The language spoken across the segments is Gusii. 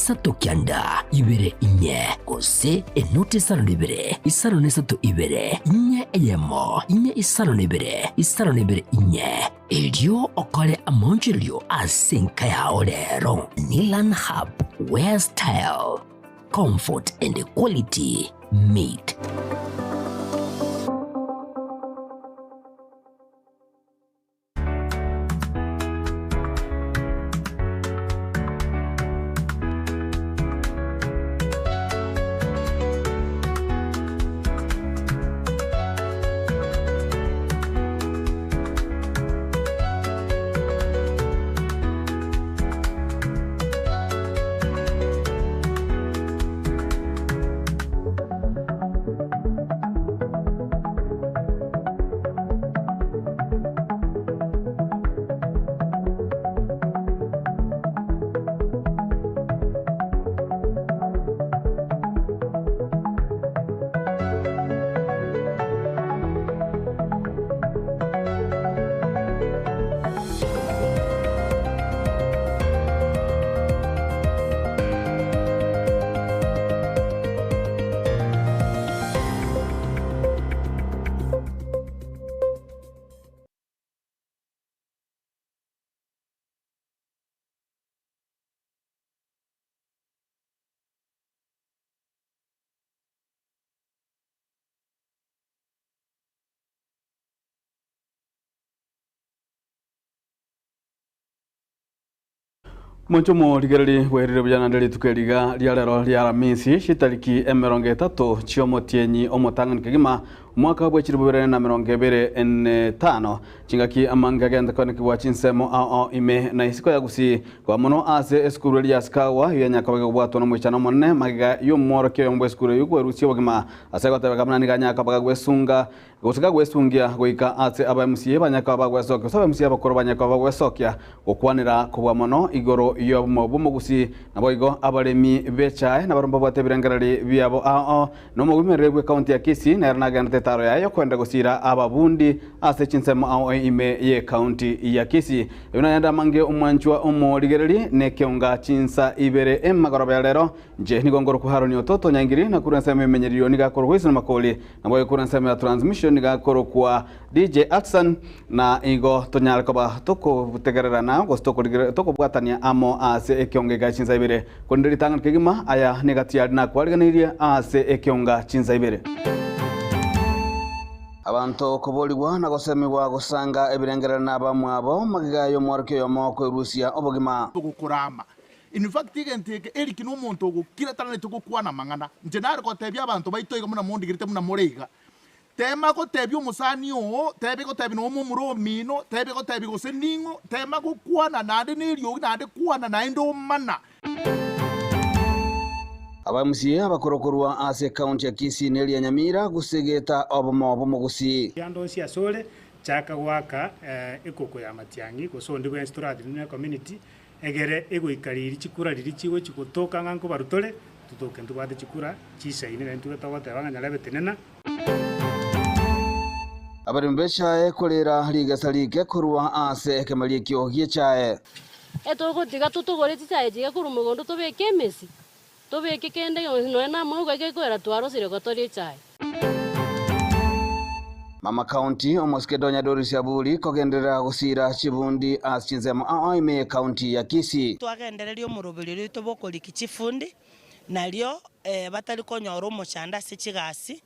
Isato kianda, ibere inye, gose enoti isano na ibere, isano na isato ibere, inye eyemo, inye isano na ibere, isano na ibere inye. Erio okore amaonchorerio ase enka yao rero. Nilan Hub, where style, comfort and quality meet. Omonche omorigereria bwerire buya naende rituko eri iga ria rero ria Aramisi, chitariki emerongo etato chi'omotienyi omotang'ani kegima, omwaka bwe chilifu bibere na emerongo ebere netano. Chingaki amange agente koenekigwa chinsemo ao ao ime na isiko ya Gusii, koba mono ase esukuru eria ya Sikawa, eyio yanyakobeka kobwatwa nomoichano omonene magega y'omworokia oyomo bw'esukuru eyio kwerusia obogima ase gotebeka buna nigo anyakobeka gwesunga Gose kagwesungia goika ase aba MCA banyare koba bagwesokia, gose aba MCA abakoro banyare koba bagwesokia gokwanera kobua mono igoro y'obomo bw'omogusii. Naboigo abaremi b'echae nabarabwo mbabwate ebirengererio biabo ao ao. Na omogoimereri bw'ecounty ya Kisii nere nagenderete etaro yaye y'okoenda gosiira ababundi ase chinsemo ao ao ime y'ecounty ya Kisii. Ebio naende amange omwanchwa omorigereri nekeonga chinsa ibere emagoroba ya rero. Inche nigo nkorokwa Haroni Ototo Nyaingiri, na korwa ensemo y'emenyerero nigo akorokwa Wilson Makori, Naboigo korwa ensemo ya transmission nigo akorokwa DJ Atson, na igo tonyare koba tokotegererana gose tokobwatania amo ase ekeonga eke chinsa ibere. Korende ritang'ani kegima aya negati aria nakwariganeirie ase ekeonga chinsa ibere. Abanto koborigwa na gosemigwa gosanga ebirengererio nabamwabo, magega y'omworokia oyomo kwerusia obogima. Ogokorama In fact egento eke Eric nomonto ogokira taraneti gokwana amang'ana. Inche nare gotebia abanto baito iga buna mondigerete buna more iga. Tema gotebia omosani oo, tebia gotebia nonya omomura omino, tebia gotebia gose ning'o, tema gokwana naende na eriogi naende kwana naende omana. Aba MCA abakoro korwa ase ekaunti ya Kisii na eria Nyamira gosegeta obomo bw'omogusii. Ande onsi asore, chaka goaka ekoko ya matiang'i, gose onde bwensi toratenene ecommunity, Egere egoika riiri chikura riria chigochia gotoka ng'a nkobarwa tore, totoke ntobwate chikura chisaine, naintwe iga togoteba ng'a nyarebe tenena. Abaremi b'echae korera rigesa rike korwa ase ekemeria ekio gi'echae. Etogotiga totogore chichae chiria korwa mogondo tobeke emesi, tobeke kende gionsi nonya na amauga gekoera twarosire gotoria echae. Mama County, Omosike Donya Doris Aburi kogenderera gosiira chibundi ase chinsemo ao ime ye county ya Kisii. Twagendereria omoroberio oito bw'okoriki chifundi, nario batari konyora omochando ase chigasi,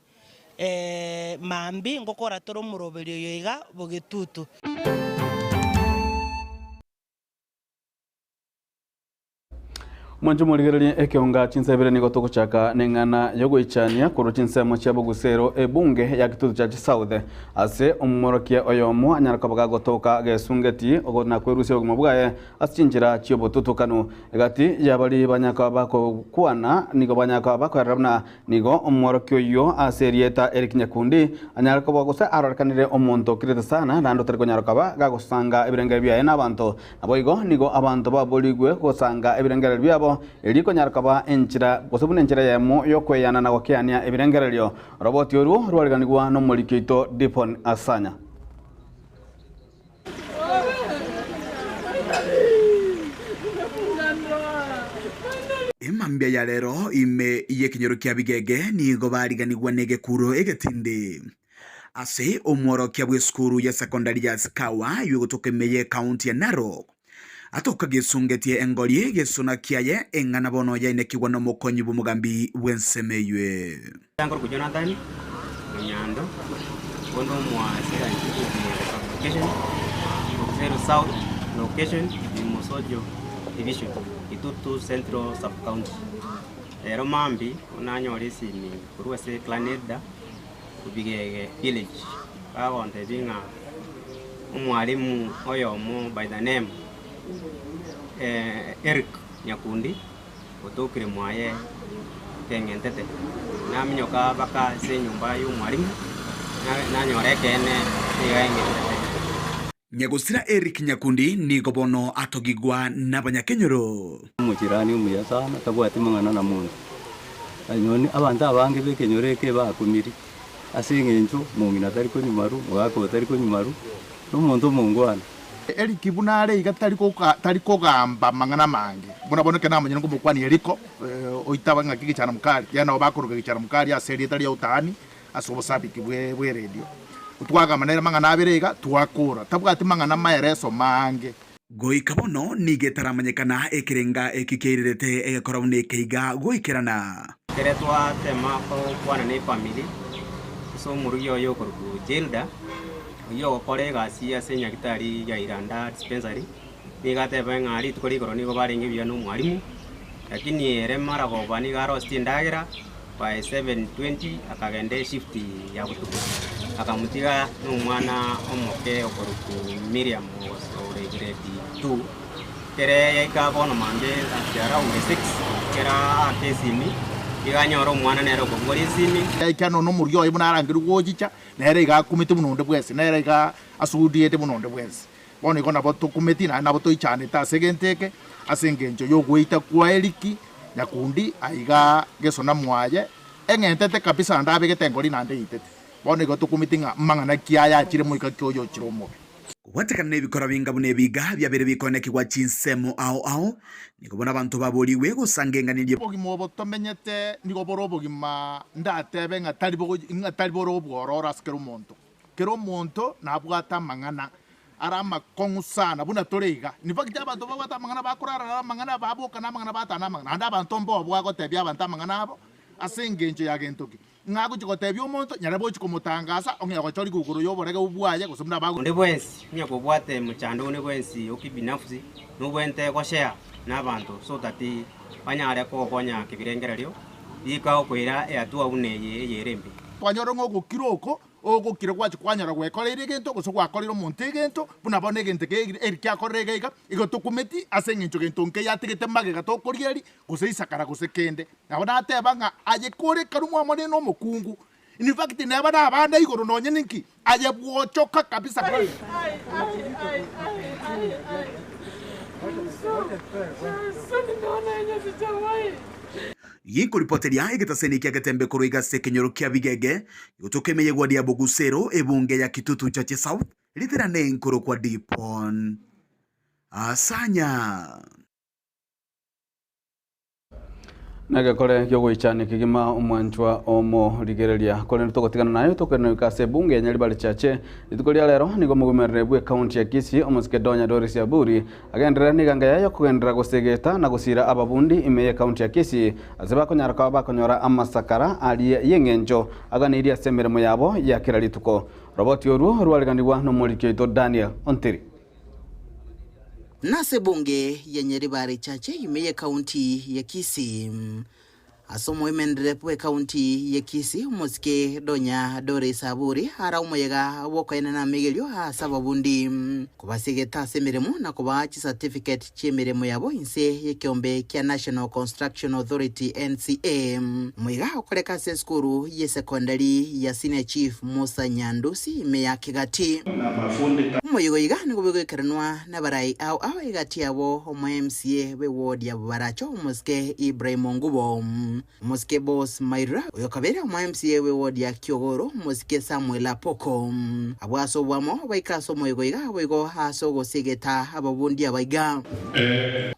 mambia ngokora tore omoroberio oyo iga bogetutu. Mwanche morigererie ekeonga chinsa ibere nigo togochaka neng'ana yogoichania korwa chinsemo chia bogusero ebunge ya Kitutu Church South ase omworokia oyomo anyare koba gagotoka gesungeti na kwerusia obogima bwaye ase chinchera chiobotutukanu. Egati yabari banyare koba bagokwana nigo banyare koba bakoerera buna nigo omworokia oyio ase erieta Eric Nyakundi anyare koba gose arorekanire omonto okirete sana naende otari konyara koba gagosanga ebirengererio biaye nabanto Naboigo nigo abanto baborigwe gosanga ebirengererio biabo, erio konyara koba enchera, gose buna enchera eyemo y'okweyana na gokeania ebirengererio. Oroboti orwo rwariganigwa nomoriki oito Dipon Asanya. Emambia ya rero ime y'ekenyoro kia Bigege nigo bariganigwa negekuro egetindi ase omworokia bw'esukuru ya sekondari ya Sikawa eywo egotoka ime y'ekaunti ya Narok. Atoka gesungetie engori gesona kiaye eng'ana bono yainekigwa nomokonyi bw'omogambi bw'ensemo eywe. Nkorokwa Jonathan Onyando, onde omoasira sub-location, Obuseru South location in Mosocho division, Kitutu Central sub-county. Rero mambia nanyora esimi korwa ase clan elder Bigege village, bagontebia ng'a omwalimu oyomo by the name Eric Nyakundi otokire mwaye keng'entete. Naminyoka mpaka ase enyomba y'omwalimu, nanyora ekeene nigo eng'entete. Nyagosira Eric Nyakundi nigo bono atogigwa nabanyakenyoro. Omochirani omuya sana, tabwati mang'ana na monto. Nonye abanto abange b'ekenyoro eke bakumiri ase eng'encho mong'ina tari konywa maru, mogaka oyo tari konywa maru, na omonto omongwana. Eriki buna are iga tari goka tari kogamba amang'ana amange. Buna bono ekero namanyire ngomokwania Eriko, oitaba ng'aki gichana mokari, yaani nabo bakoroka gichana mokari ase erieta ria utaani ase obosabiki bwe bw'eredio. Twagamba nere amang'ana abere iga, twakora. Tabwati mang'ana maereso maange. Goika bono nigo etaramanyekana ekerenga eki kiairerete egekora buna eke iga goikerana. Ekere twatema gokwana ne efamiri ase omorugi oye okorokwa Jilda, oyio ogokora egasi ase enyagitari ya Iranda dispensary, nigo ateba ng'a rituko rigoro nigo barenge buya na omwalimu, lakini ere maragoba nigo arosetie endagera by 7:20 akagenda eshift ya botuko, akamotiga na omwana omoke okorokwa Miriam ore grade 2, Ekere yaika bono mambia at around 6, ekero aaka esimi, nigo anyora omwana nere okobogoria esimi. Yaika nonya omorugi oye buna arangerwe gochicha, nere iga akumete buna onde bwensi, nere iga asugudiete buna onde bwensi. Bono igo nabo tokumeti naende nabo toichanete ase egento eke, ase engencho y'ogoita kwa Eriki nyakundi aiga gesona mwaye, eng'entete kabisa naende abegete engori naende eitete. Bono igo tokumeti ng'a mang'ana ki aya achire moika ki oyo ochire omobe. Kobwatekana nebikora binga buna ebiga biabeire bikonekigwa chinsemo ao ao, nigo bono abanto baborigwe gosangenganirie. Obogima obo tomenyete nigo bore obogima ndatebe ng'a tari ng'a tari bore obwororo ase kera omonto. Kera omonto nabwate amang'ana are amakong'u sana buna tore iga. In fact abanto babwate amang'ana bakorara amang'ana, baboka namang'ana, batana amang'ana. Naende abanto mbobua gotebia abanto amang'ana abo ase engencho ya gento ki? Ng'a agochia gotebia omonto, nyarebe ochia komotangasa, ong'ea gochorigwa igoro y'oborege bwaye, gose buna bago. Onde bwensi onye kobwate mochando onde bwensi o kibinafsi nobwente goshare nabanto so that banyare kogokonya kebirengererio rika okoira ehatua buna eye eyere embe. Kwanyora ng'a ogokira oko ogokira gwachia kwanyora gwekoreire egento, gose gwakoreire omonto egento, buna bono egento eke eri kiakorire iga iga, igo tokumeti ase eng'encho gento nkeiyo atigete magega tokorigereria, gose isakara gose kende. Nabo nateba ng'a aye kore ekarumwa amo nere nomokungu, in fact neba nabande igoro nonye ninki, aye bwochoka kabisa. Ginkoripoteria egetaseni kia Getembe korwa iga ase ekenyoro kia Bigege, gotoka emeyegwa dia Bogusero, ebunge ya Kitutu Chache South, riterane nkorokwa Dipon Asanya. Negekore gi'ogoichania kegima omwanchwa omorigereria. Korende togotigana naye tokoirana goika ase ebunge ya Nyaribari Chache. Rituko ria rero nigo omogomerere bw'ecounty ya Kisii omosike Donya Doris Aburi agenderere n'eganga yaye yokogenderera gosegeta na gosira ababundi ime y'ecounty ya Kisii ase bakonyara koba bakonyora amasakara aria y'eng'encho aganeirie ase emeremo yabo ya kera rituko. Roboti orwo rwareganigwa nomoriki oito Daniel Ontiri. Nase ebunge ya Nyaribari Chache ime y'ecounty ya Kisii. Ase omoimenere bw'ecounty ya Kisii omosike Donya Doris Aburi ara omoyega bw'okoenena amigerio ase ababundi kobasegeta ase emeremo na kobaa chicertificate chi'emeremo yabo inse y'ekeombe kia National Construction Authority, NCA. Omoyega okoreka ase esukuru y'esekondari ya Senior Chief Musa Nyandusi ime ya Kegati. Omoyega oiga nigo bwegoikeranwa nabarai ao ao egati yabo omo MCA bwe ward ya Bobaracho omosike Ibrahim Ongubo. Omosike Boss Mairura, oyo kabere omo MCA bw'eward ya Kiogoro, Omosike Samuel Apoko. Abwo ase oboamo baika ase omoyega iga boigo ase ogosegeta ababundi aba iga.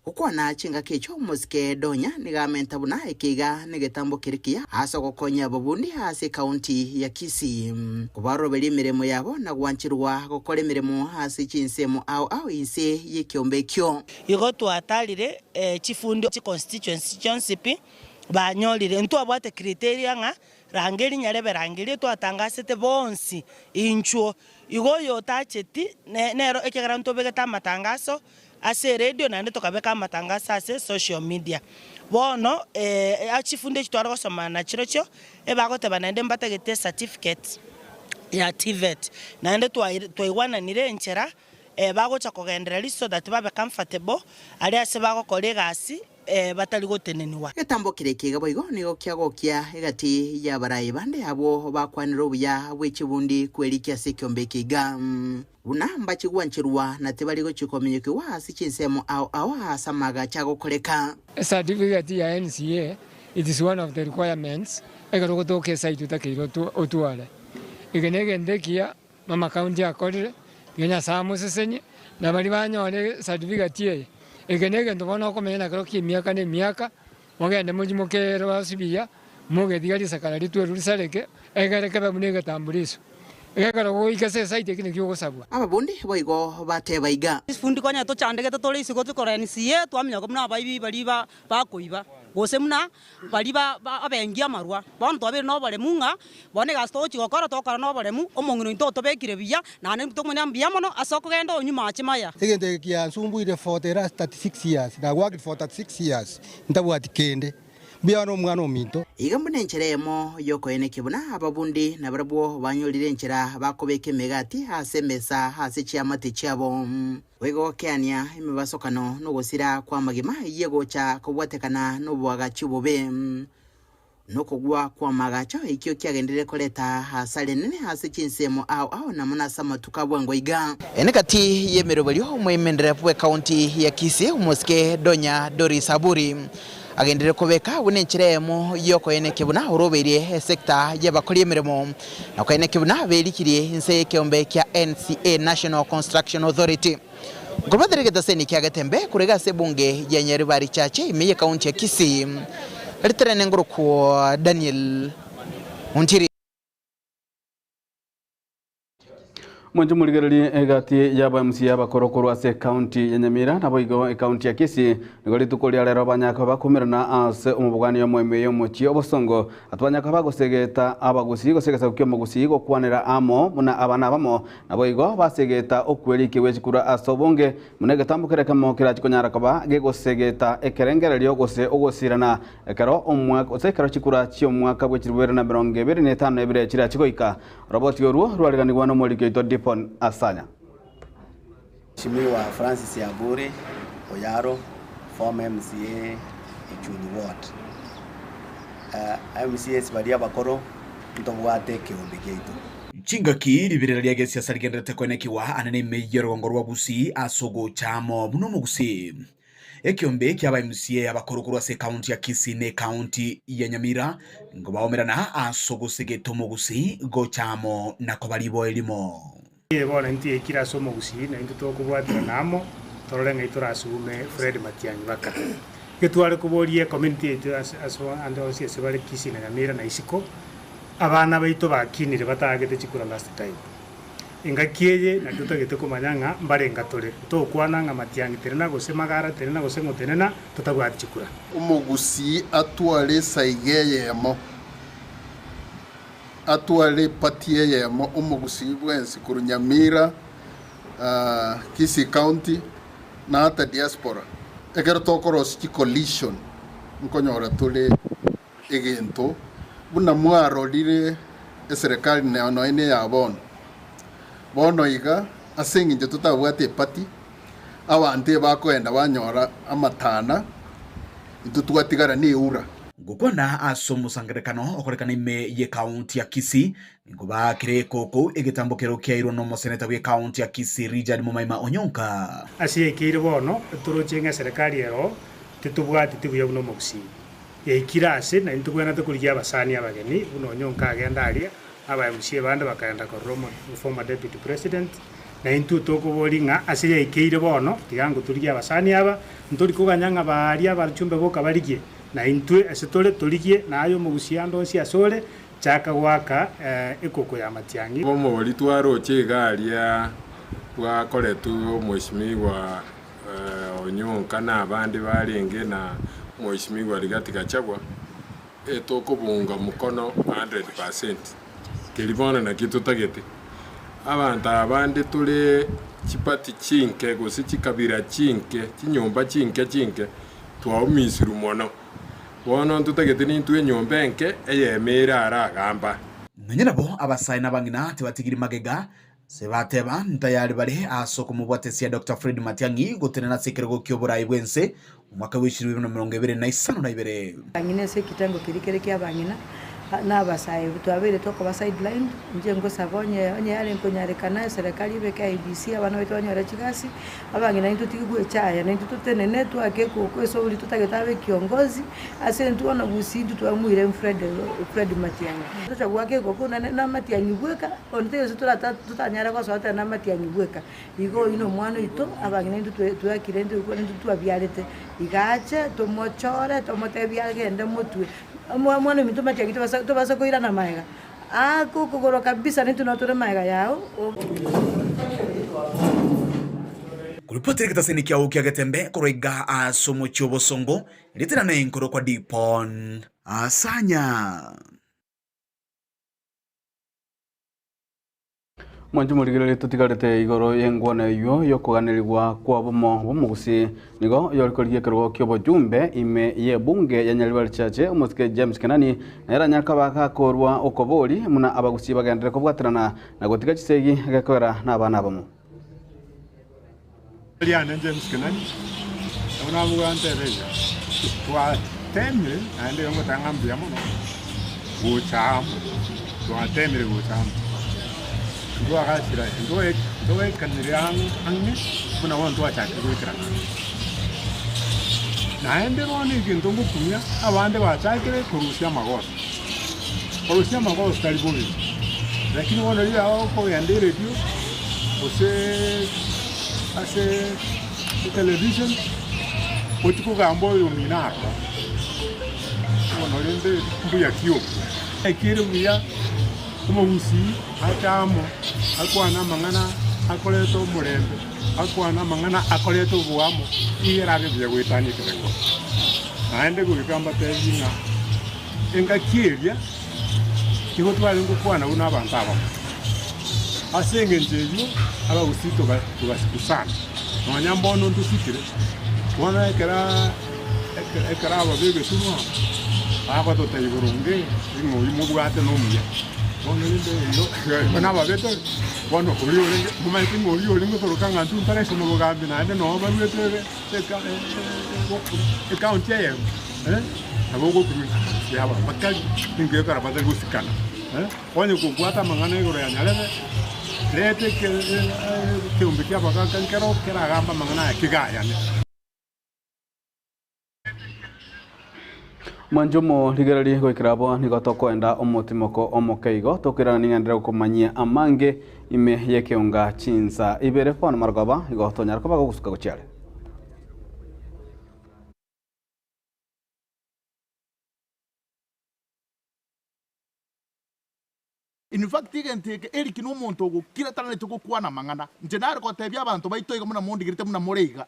Gokwana chingaki echio Omosike Donya nigo amenta buna eke iga negetambo kere kiya ase ogokonya ababundi ase ekaunti ya Kisii kobaroberia emeremo yabo na gwancherwa gokora emeremo ase chinsemo ao ao inse y'ekeombe ekio. Igo twatarire chifundi chiconstituency chionsi pi, banyorire. Ntwabwate criteria ng'a rangeri nyarebe rangerie twatangasete bonsi inchuo. Igo oyo otacheti nero ekiagera ntobegete amatangaso ase eredio naende tokabeka amatangaso ase social media. Bono chifundi echi tware gosoma nachirochio ebagoteba naende mbatagete ecertificate ya TVET. Naende twaigwananire enchera bagocha kogendereria so that babe comfortable aria ase bagokora egasi batari gotenenigwa. Egetambo keria ekiga boigo nigo kiagokia egati y'abarai bande abwo bakwanire obuya bwe chibundi kwerikia ase ekiombe eke iga, buna mbache gwancherwa na tibari gochia kominyokigwa ase chinsemo ao ao aase amagacho agokoreka. Ecertificate ya NCA it is one of the requirements ekero ogotoka esite otakeire otware. Eke negento ekiya Mama County akorire, tiga Nyasae amosesenie, na baria banyore certificate eye, eke negento bono okomenya nakero kia emiaka na emiaka, mogende mochie mokerose buya, mogetiga risakara ritwerwe risareke, egere kebe buna egetambuliso. Ekero goika ase esite eki nakio ogosabwa. Ababundi boigo bateba iga. Chifundi konya tochandegete tore isiko tokora NCA twamenya buna abaibi baria bakoiba gose buna baria abengi amarwa. Bono twabeire noboremu ng'a bono egasi togochia gokora togokora noboremu, omong'ina oito otobekire buya, naende tokomanya mbuya mono ase okogenda onywe mache maya. Egento eke kiansumbuire for the last 36 years, na worked for 36 years ntabwati kende. Mbuya bono omwana ominto. Iga mbuna enchera eyemo y'okoenekia buna ababundi nabarabwo banyorire enchera bakobeka emegati ase emesa ase chiamate chiabo. Boigo gokeania emebasokano nogosira kw'amagima eyio egocha kobwatekana noboagachi obobe. Nokogwa kw'amaagacho ekio kiagenderire koreta hasara enene ase chinsemo ao ao na mono ase amatuko a bwango iga. Ene gati y'emeroberio omoimenere bw'ekaunti ya Kisii omosike Donya Doris Aburi agenderire kobeka buna enchera eyemo y'okoenekia buna orobeirie esecta y'abakori emeremo na koenekia buna berikirie inse y'ekeombe kia NCA National Construction Authority. Nkobatere egetaseni kia Getembe korega ase ebunge ya Nyaribari Church ime y'ekaunti ya Kisii riterene ngorokwo Daniel Ontiri. Mwanche morigererie egati y'aba MCA abakoro korwa ase ekaunti ya Nyamira naboigo ekaunti ya Kisii nigo rituko ria rero banyaka bakumerana ase omobogani omoime y'omochie obosongo ati banyaka bagosegeta abagusii gose egesaku ki'omogusii gokwanera amo buna abana abamo naboigo basegeta okweriki gwe chikura ase obonge buna egetambo kere ekemo kerachi konyara koba gegosegeta ekerengererio gose ogosirana ekero omwaka gose ekero chikura chi'omwaka bwe chilifu bibere na emerongo ebere na etano na ebere chirachi goika Roboti orwo rwareganigwa nomoriki oito Dipon Asanya. Mheshimiwa Francis Aburi Oyaro, former MCA Ichuni Ward. MCAs baria abakoro ntobwate ekeombe giaito. Chingaki riberera ria gesiasa rigendererete koenekigwa ane neime y'orogongo rwa Gusii ase ogocha amo buna omogusii. Ekeombe kia aba MCA abakoro korwa ase ekaunti ya Kisii na ekaunti ya Nyamira nigo baomerana ase ogosegeta omogusii gocha amo na koba riboe rimo. Ee bono intwe yaikire ase omogusii na intwe tokobwaterana amo torore ng'ai torasugume Fred Matiang'i baka. Getware koboria ecommunity yaito ase ase ande onsi ase bare Kisii na Nyamira na isiko, abana baito bakinire batagete chikura last time. Engaki eye nario totagete komanya ng'a mbarenga tore, togokwana ng'a Matiang'i tenena gose Magara tenena gose ng'o tenena, totabwati chikura. Omogusii atware esaiga eyemo, atware eparty eyemo, omogusii bwensi korwa Nyamira, Kisii County na ata diaspora. Ekero tokorosia chicoalition nkonyora tore egento buna mwarorire eserekari nonya neya bono. Bono iga ase eng'encho totabwati eparty, abanto ebakoenda banyora amatana, intwe twatigara ne eura. Gokwana ase omosangererekano okorekana ime y'ekaunti ya Kisii, nigo baakire ekoko egetambo kero kiairwe nomoseneta bw'ekaunti ya Kisii Richard Momaima Onyonka. Ase yaikeire bono, toroche ng'a eserekari ero titobwateti buya buna omogusii. Yaikire ase, na intwe togwenerete korigia abasani abageni, buna Onyonka agenda aria, aba MCA bande bakaenda korora omo former deputy president, na intwe tokoboria ng'a ase yaikeire bono, tiga ngotorigie abasani aba, ntori koganya ng'a baria abachumbe boka barigie, na intwe ase tore torigie, na aye omogusia ande onsi ase ore, chaka goaka ekoko ya matiang'i. Omobori twaroche iga aria bwakoretwe omweshimiwa Onyonka na abande barenge na Mheshimiwa Rigathi Gachagua, etokobunga mokono 100%. Keri bono nakio totagete. Abanto abande tore chipati chinke gose chikabira chinke, chinyomba chinke chinke, twaumisirwe mono. Bono ntotagete nintwe enyomba enke eyemo ere aragamba. Nonya nabo abasae na abang'ina tibatigiri magega, Ase bateba, Ntayari bare ase okomobwatesia Doctor Fred Matiang'i gotenena ase ekerogo ki'oborai bw'ense omwaka bw'echilifu bibere na emerongo ebere na isano na ibere. Abang'ina ase ekitengo keria kere ki'abang'ina, na abasae twabeire tokoba sidelined, inche ngosaba onye onye yare nkonyarekana eserekari ebeke IEBC abana baito banyore chigasi, abang'ina intwe totige goechaya naintwe totenene twake ekoko ase oria totagete abe kiongozi, ase intwe bono gusii intwe twamoire Fred Fred Matiang'i. Tocha goaka ekoko nane na Matiang'i bweka. Onde taiyo ase torata totanyare gosoa tari namatiang'i bweka. Igo oyio nomwana oito, abang'ina intwe twakire intwe intwe twabiarete. Iga ache tomochore tomotebie agende motwe. Omwana ominto matiang'i tobasa tobasa koirana magega, aake okogoro kabisa naintwe nabo tore magega yao. Koripotera egetaseni kiao kia Getembe korwa iga ase omochie o Bosongo, rietera nenkoro kwa Dipon. Asanya. Mwanche morigererie totigarete igoro y'engwana eyio y'okoganerigwa kw'obomo bw'omogusii. Nigo oyore korigia ekerogo ki'obochumbe ime y'ebunge ya Nyaribari Chache, omosike James Kenani, nere anyare koba gakorwa okobori buna abagusii bagenderere kobwaterana na gotiga chisegi gekoera n'abana abamo. Riane James Kenani, nabo naboka ntebe iga, twatemire naende igo ngoteba ng'a mbuya mono gocha amo, twatemire gocha amo, ntwagachire ntwaikanire ang'e buna bono twachakire goikerana ang'e. Naende bono egento ngokumia, abande bachakire korusia amagoso, korusia amagoso tari bobe, lakini bono riria okogenda eredio gose ase etelevision, gochia kogamba oyo omino aroro, bono rende mbuya ki okwo? Ekere buya omogusii ache amo akwane amang'ana akoreta omorembe, akwane amang'ana akoreta oboamo, nigo erabe buya goetania ekerengo. Naende goika mbatebie ng'a engaki eria nigo twarenge gokwana buna abanto abamo. Ase engencho eyio abagusii togasikusana, nonya mbono ntosikire, bono ekero ekero aba b'egetunwa bagototebia boronge ng'a oyio mobwate nomuya, bono rende eyio nababe tore, bono oria orenge momanyete ng'a oria orenge otoroka ng'a intwe ntaraiso nobogambi naende noo baruete ekaunti eyemo, nabo ogokumia ng'a aba batari ninki ekero batari gosikana. Onye kobwate amang'ana igoro ya nyarebe, reta ekeombe ki'abagaaka nkero keragambe amang'ana aya kegayane. Mwanche omorigereria goikera abwo nigo tokoenda omotimoko omoke igo tokoirana ning'enderere gokomanyia amange ime y'ekeonga chinsa ibere bono marogoba igo tonyara koba gogusuka gochia are. In fact egento eke Eric nomonto ogokira taraneti gokwana amang'ana. Inche nare gotebia abanto baito iga buna mondigerete buna more iga.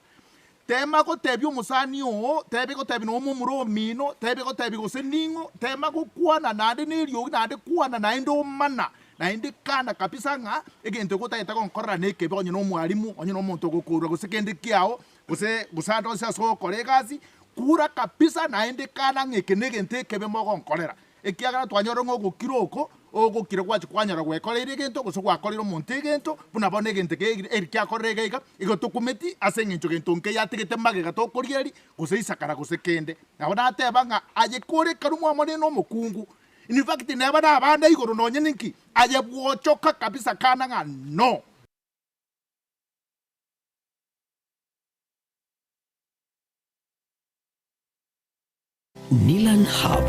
Tema gotebia omosani oo, tebia gotebia nonya omomura omino, tebia gotebia gose ning'o, tema gokwana naende na eriogi naende kwana naende omana, naende kana kabisa ng'a egento eke otagete gonkorera nekebe onye na omwalimu, onye na omonto ogokorwa gose kende kiao, gose gose ande onsi ase ogokora egasi, kura kabisa naende kana ng'a eke negento ekebe mogonkorera. Ekiagera twanyorire ng'a ogokira oko ogokira gwachia kwanyora gwekoreire egento, gose gwakoreire omonto egento, buna bono egento eke eri kiakorire iga iga, igo tokumeti ase engencho gento nkeiyo atigete magega tokoria eri, gose isakara gose kende. Nabo nateba ng'a aye kore ekarumwa amo nere nomokungu, in fact neba nabande igoro nonye ninki, aye bwochoka kabisa kana ng'a no. Nilan Hub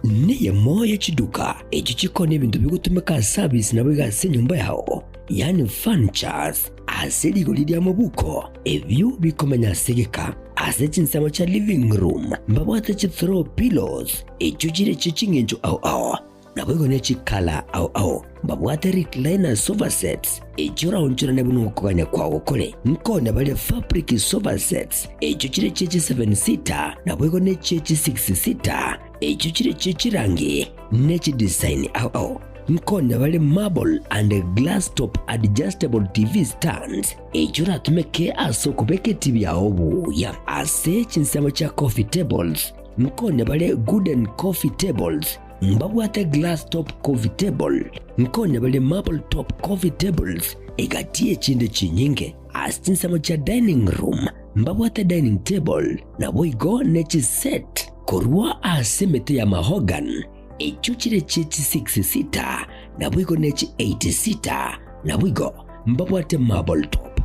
neyemo ye chiduka echio chikoonia ebinto bigotumeka ase abisi naboigo ase enyomba yao, yaani furnitures, ase rigori ri'amabuko, ebio bikomenya ase egeka. Ase chinsemo chia living room mbabwate chi throw pillows echio chire chie ching'encho ao ao. Naboigo ne chikala ao ao mbabwate recliner sofa sets, echio oraonchorane buna okogania kwao kore. Nkonya bare fabric sofa sets, echio chire chie chi seven seater, naboigo ne chie chi six seater, echio chire chie chirangi ne chidesign ao ao. Nkonya bare marble and glass top adjustable TV stands, echio oratumeke ase okobeka etibi yao buya. Ase chinsemo chia coffee tables, nkonya bare wooden coffee tables, Mbabwate glass top coffee table, nkonya bare marble top coffee tables, egati y'echinde chinyinge. Ase chinsemo chia dining room mbabwate dining table, naboigo ne chiset korwa ase emete ya mahogany, echio chire chie chi six seater, naboigo ne chi eight seater, naboigo mbabwate marble top.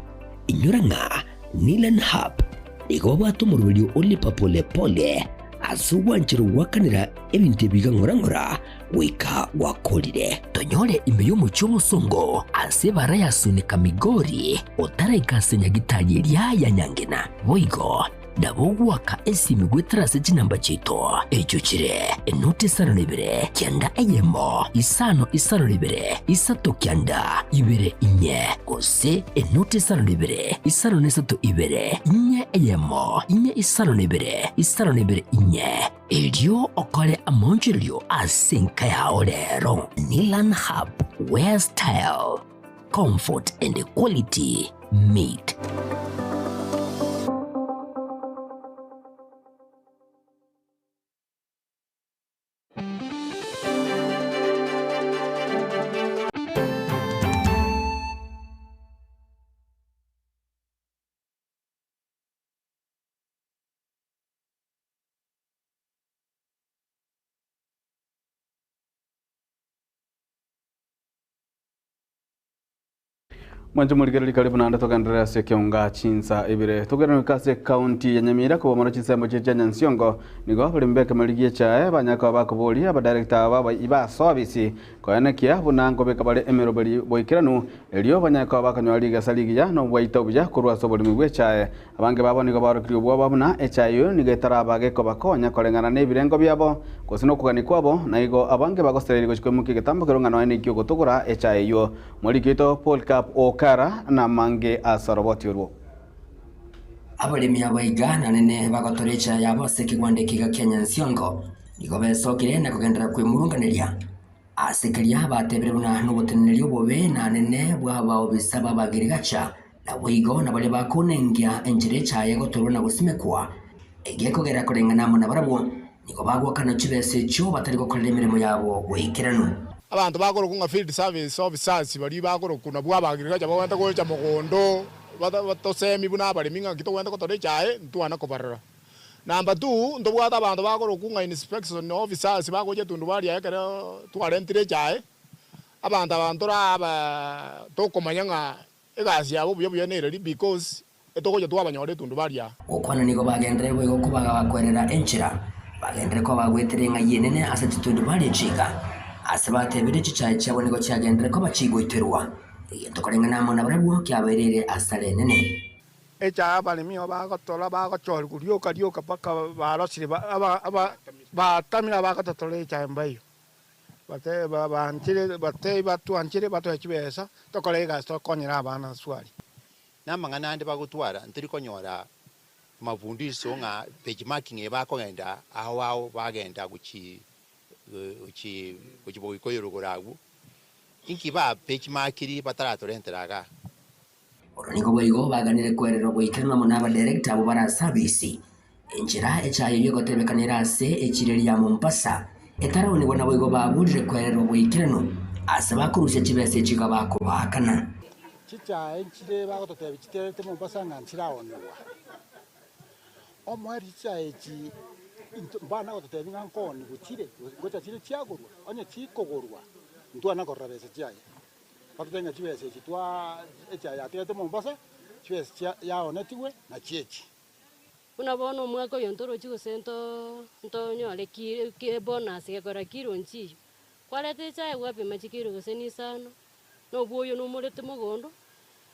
Inyora ng'a Nilan Hub nigo babwate omoroberio o lipa pole pole ase ogwancherwa gwakanera ebinto ebi iga ng'ora ng'ora goika gwakorire. Tonyore ime y'omochie omosongo ase ebara ya Sunika Migori otaraika ase nyagitari eria ya Nyangena. Boigo nabo ogoaka esimi goetera ase chinamba chiaito echio chire enoti isano na ibere kianda eyemo isano isano na ibere isato kianda ibere inye gose enoti isano na ibere isano na isato ibere inye eyemo inye isano na ibere isano na ibere inye. Erio okore amaonchorerio ase enka yao rero. Nilan Hub, where style, comfort and quality meet. Mwanche morigereri karibu naende togenderere ase ekeonga chinsa ibere. Togenderere goika ase ekaunti ya Nyamira kobamora chinsemo chiria chia Nyansiongo nigo abaremi b'ekemeri gi'echae banyare koba bakoboria abadirector aba ba service koenekia buna nkobeka bare emeroberi boikeranu erio banyare koba bakonyora rigesa rigiya na obwaito obuya korwa ase oboremi bw'echae. Abange babo nigo baorokirie obwoba buna echae eyio nigo etaraba gekobakonya koreng'ana nebirengo biabo gose nokogania kwabo, na igo abange bagosereria gochia koimokia egetambo keria ng'a nonya neki ogotogora echae eyio. Moriki oito Polycarp Okara namange ase oroboti orwo. Abaremi abaiga na nene bagotora echae yabo ase ekegwanda ekiga kia Nyansiongo nigo besokire na kogenderera kwemurunganeria ase keria batebire buna noboteneneri obobe na nene bw'abaobisa b'Abagirigacha Naboigo nabaria bakonengia enchera echaye egotorwa na gosimekwa, egekogera koreng'ana amo nabarabwo, nigo bagoakana chibesa echio batari gokorera emeremo yabo goikeranu. Abanto bakorokwa ng'a field service officers baria bakorokwa nabwo abagriculture bagwenerete gocha mogondo batosemi buna abaremi ng'aki togwenerete gotora echae ntitwana kobarora. Number two, ntobwate abanto bakorokwa ng'a inspection officers bagocha etundubari aye ekero twarentire echae, abanto aba ntore aba tokomanya ng'a Egasi yabo buya buya nereri because etogocha twabanyora etundubari aa. Gokwana nigo bagenderere boigo kobagakwerera enchera, bagenderere koba bagwetera eng'ai enene ase chitundubari echiga. Ase batebire chichae chiabo nigo chiagenderere koba chigoiterwa, egento koreng'ana amo nabarabwo kiabaereire asara enene. Echae abaremi oo bagotora bagochorigwa rioka rioka mpaka barosire aba aba batamire abagototora echae mbaiyo. Bateba banchire batebie batwanchire batoe chibesa tokore egasi tokonyere abana swali. Namang'ana ande bagotwara ntori konyora mafundisho ng'a benchmarking eye bakogenda ao ao bagenda gochi gochi gochi boikoyo rogoro agwo, inki ba benchmarkiri bataratorentera igaa. Oro nigo boigo baganire kwerera ogoikeranu amo nabadirector abwo bare ase abisi. Enchera echaye eyio egotebekana ere ase echiro eria ya Mombasa etaraonigwa naboigo baburire kwerera oboikeranu ase bakorusia chibesa echio iga bakobaakana. Chichae nchire bagototebia chiterete Mombasa ng'a nchiraonigwa. Omoerio chichae echi intwe mbana gototebia ng'a nkoonigwa chire, ngocha chire chiagorwa, onye chikogorwa ntwana korora besa chiaye. Batotebie ng'a chibesa echi twa echae yatigete Mombasa, chibesa chia yaonetigwe nachio echi. Buna bono omwaka oyo ntorochi gose nto ntonyore ki ki ebonus gekora kilo nchiyo. Kwareta echae gwapima chikilo gose na isano, na obwoyo nomorete mogondo,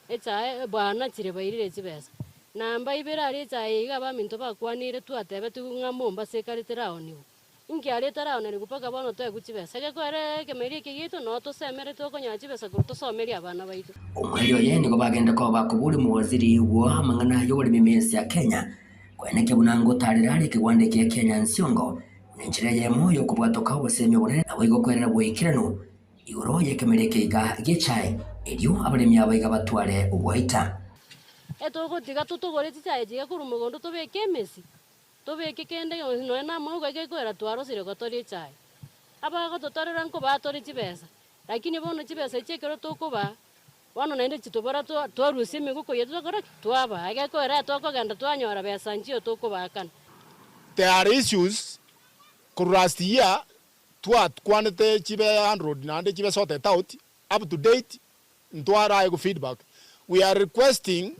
echae banachire bairire chibesa. Namba ibere aria echae eye iga abaminto bakwanire twatebetigwe ng'a Mombasa ekare teraoniwa. Inki aria etaraonerigwe mpaka bono toegwe chibesa? Egekoera ekemeria eke giaito noo tosemere tokonyora chibesa korwa tosomerie abana baito. Omweri oye nigo bagenda koba bakoboria omowaziri bwa amang'ana y'oboremi ime ense ya Kenya, koenekia buna ngotarera are ekegwanda ekiya kia Nyansiongo buna enchera eyemo y'okobwatoka obosemia obonene naboigo kwerera boikeranu igoro y'ekemeria ekeiga gi'echae erio abaremi aba iga batware ogoita. Etogotiga totogore chichae chiga korwa mogondo tobeke emesi, Tobeke kende gionsi nonya namauga gekoera twarosire gotoria echae. Abagototorera nkobatore chibesa, lakini bono chibesa echi ekero tokobaa, bono naende chitobora twarusia emegoko yaito twakora ki? Twabaa. Egekoera tokogenda twanyora besa nchiyo tokobaakana. There are issues korwa last year twakwanete chibe handled naende chibe sorted out, up to date ntwaraegwe feedback. We are requesting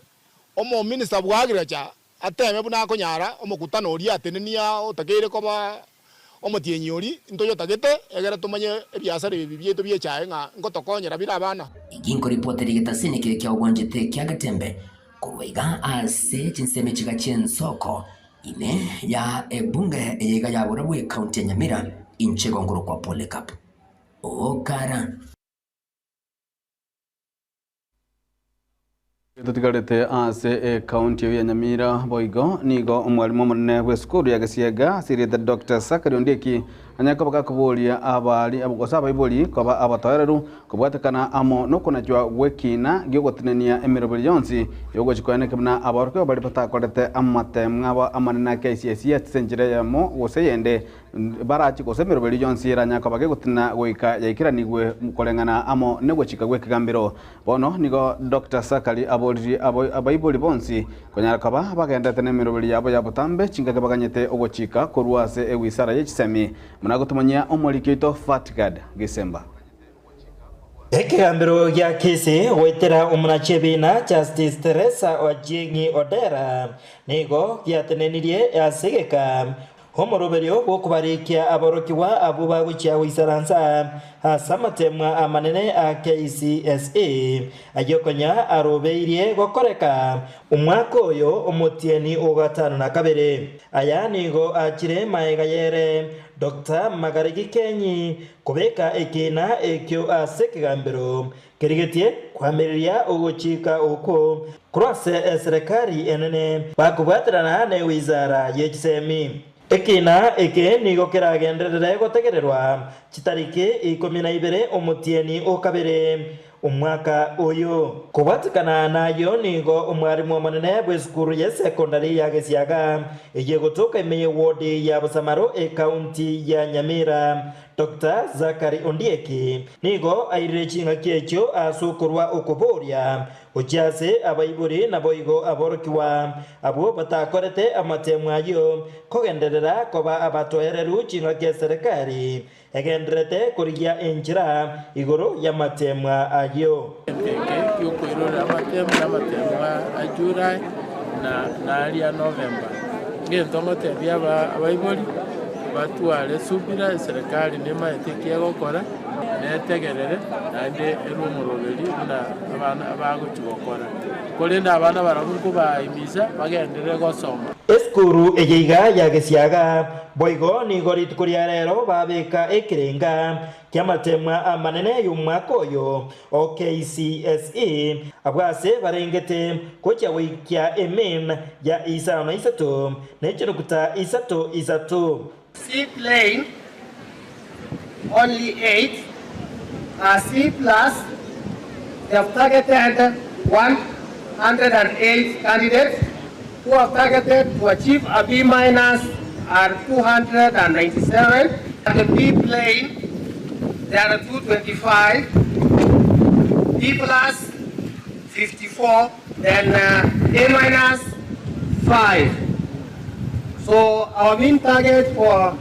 omo minister bwa agriculture Ateme buna akonyara omokutano oria atenenia otakeire koba omotienyi oria ntoyotagete, egere tomanye ebiasara ebi biaito bi'echae ng'a ngotokonyera bire abana. Ginkoripotera egetasini keria kia obwanchete kia Getembe korwa iga ase chinsemo chiga chi'ensoko ime ya ebunge eye iga ya Borabwo ekaunti ya Nyamira inche igo nkorokwa Polycarp Okara. Totigarete ase ekaunti eyio ya Nyamira boigo nigo omwalimu omonene bw'esukuru ya Gesiega ase erieta Dr. Zachary Ondieki anyare koba gakoboria abari gose abaibori koba abatoereru kobwatekana amo nokonachwa gw'ekina giogotenenia emeroberi yonsi yogochi koeneka buna abaorokigwa baria batakorete amatemwa abo amanene a KCSE ase enchera eyemo gose eyende Barache gose emeroberi yonsi eranyare koba gegotina goika yaikeranigwe koreng'ana amo nogochika gw'ekegambero. Bono nigo Doctor Sakari aboririe abaibori bonsi konyara koba bagenderete nemeroberi yabo ya botambe chingaki baganyete ogochika korwa ase ewisara ye chisemi buna gotomanyia omoriki oito Fatgard Gisemba. Ekegambero gia Kisii goetera omonachi ebiina Justice Teresa Achieng Odera nigo giatenenirie ase egeka Omoroberio bw'okobarikia aborokigwa abwo bagochia goisaransa ase amateemwa amanene a KCSE, ayio konya arobeirie gokoreka omwaka oyo omotienyi o gatano na kabere. Aya nigo achire maega y'ere Doctor Magare Gikenyi kobeka ekiina ekio ase ekegambero Kerigetie koamereria ogochika okwo korwa ase eserekari enene bakobwaterana ne wizara ye chisemi. Ekiina eke nigo keragenderere gotegererwa chitariki ikomi na ibere omotienyi o kabere omwaka oyo. Kobwatekana nayio nigo omwarimu omonene bw'esukuru y'esekondari ya Gesiaga eyio egotoka ime y'ewodi ya Bosamaro ekaunti ya Nyamira Doctor Zachary Ondieki nigo airire ching'aki echio ase okorua okoboria gochia ase abaibori naboigo aborokigwa abwo batakorete amatemu ayio kogenderera koba abatoereru ching'aki eserekari egendererete korigia enchera igoro y'amatemwa ayio. Egento eke gi'okoirorera amatemu na amatemu a July na naria November. Egento ngotebia abaibori batware subira eserekari nemaete eki egokora netegerere naende erwe omoroberi buna abana bagochi gokora. Korende abana barabwo nkobaimisa bagenderere gosoma. Esukuru eye iga ya Gesiaga boigo nigo rituko ria rero babeka ekerenga ki'amatemwa amanene y'omwaka oyo o KCSE, abwo ase barengete gochia goikia emean ya isano na isato, ne chinukuta isato isato. C plain only 8 are C plus they have targeted 108 candidates who have targeted to achieve a B minus are 297 and the B plain there are 225 B plus 54 then uh, A minus 5 so our mean target for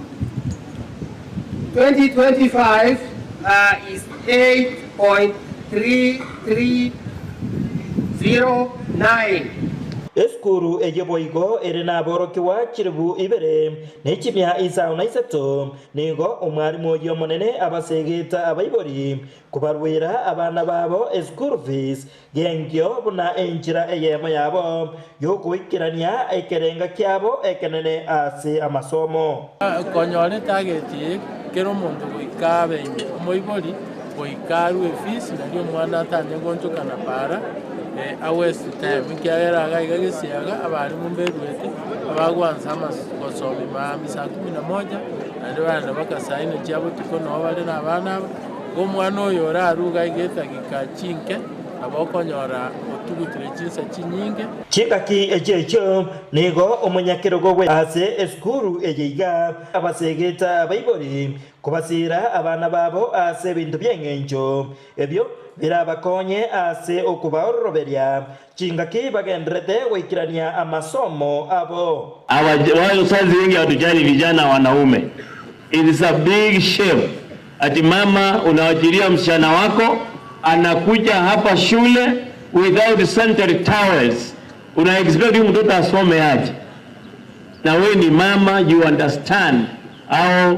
2025 uh, is 8.3309. Esukuru eyio boigo ere naborokigwa chilifu ibere ne chimia isano na isato. Nigo omwalimu oyio omonene abasegete abaibori kobaruera abana babo eschool fees genkio buna enchera eyemo yabo y'ogoikerania ekerenga kiabo ekenene ase amasomo. Konyora etageti eye kera omonto goika abe ime omoibori goika arue efees nario omwana atanye goonchoka na para a waste time ekiagera iga iga gesiaga abalimu mberuete abagwansa gosomia maambia saa kumi na moja naende bagenda mpaka saa nne chia botuko nabo bare na abana aba. Igo omwana oyo orarue iga iga edagika chinke nabo okonyora otugutire chinsa chinyinge. Chingaki echio echio nigo omonyakerogo bwe ase esukuru eye iga abasegete abaibori kobasiira abana babo ase ebinto bi'engencho ebio birabakonye ase okobaororoberia chingaki bagendererete goikerania amasomo abo. Wazazi wengi hatujali vijana wanaume. It is a big shame ati mama unawachilia msichana wako anakuja hapa shule without sanitary towels. Una expect huyu mtoto asome aje? Na wewe ni mama, you understand how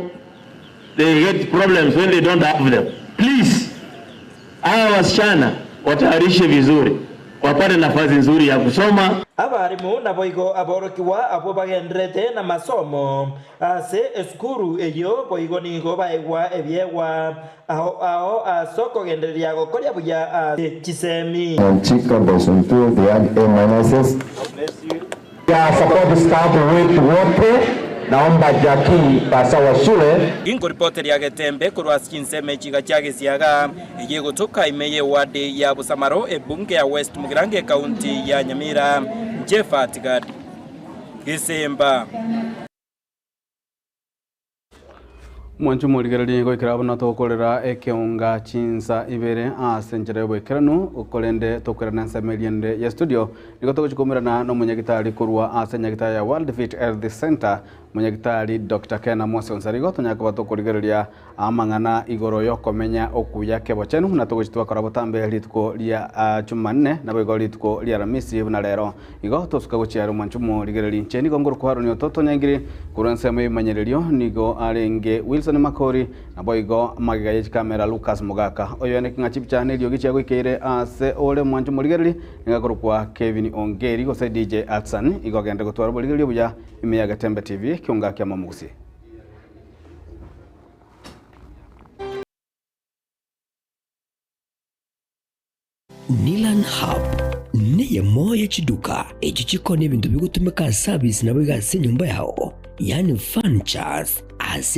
they get problems when they don't have them. Please, hawa wasichana watayarishe vizuri, wapate nafasi nzuri ya kusoma. Abarimu naboigo aborokigwa abwo bagendererete namasomo ase esukuru eyio boigo nigo baegwa ebiegwa ao ao ase okogendereria gokoria buya ase chisemi. Chika Bryson 2, they had A minuses. Ya support staff wetu wote, naomba Jackie pasa wa shule. Ginkoripoteria Getembe korwa ase chinsemo echiga chia Gesiaga, eyio egotoka ime y'eward ya Busamaro, ebunge ya West Mugirango ekaunti ya Nyamira, Jephat Gad Gesemba. Mwanche omorigereria goikera buna togokorera ekeonga chinsa ibere ase enchera y'oboikeranu, korende tokoirana ensemo eria ende ya studio, nigo togochia koumerana nomonyagitari korwa ase enyagitari ya World Fit Health Center, Omonyagitari Doctor Ken Amos Onsarigo, tonyare koba tokorigereria amang'ana igoro y'okomenya okuya kebochenu buna togochia twakora botambe rituko ria Jumanne naboigo rituko ria Aramisi buna rero. Igo tosuka gochia are omwancho omorigereria inche nigo ngorokwa Haroni Ototo Nyaingiri korwa ensemo y'ebimanyererio nigo arenge Wilson Makori naboigo magega ye chikamera Lucas Mogaka. Oyoene ng'a chipicha neriogi chiagoikeire ase ore omwancho omorigereria nigo akorokwa Kevin Ongeri gose DJ Atsan igo agende gotwara oborigereria obuya ime ya Getembe TV ekiunga kia Momugusi. Nilan Hub neyemo ye chiduka echio chikoonia ebinto bigotumeka ase service naboigo ase enyomba yao, yaani furnitures, ase.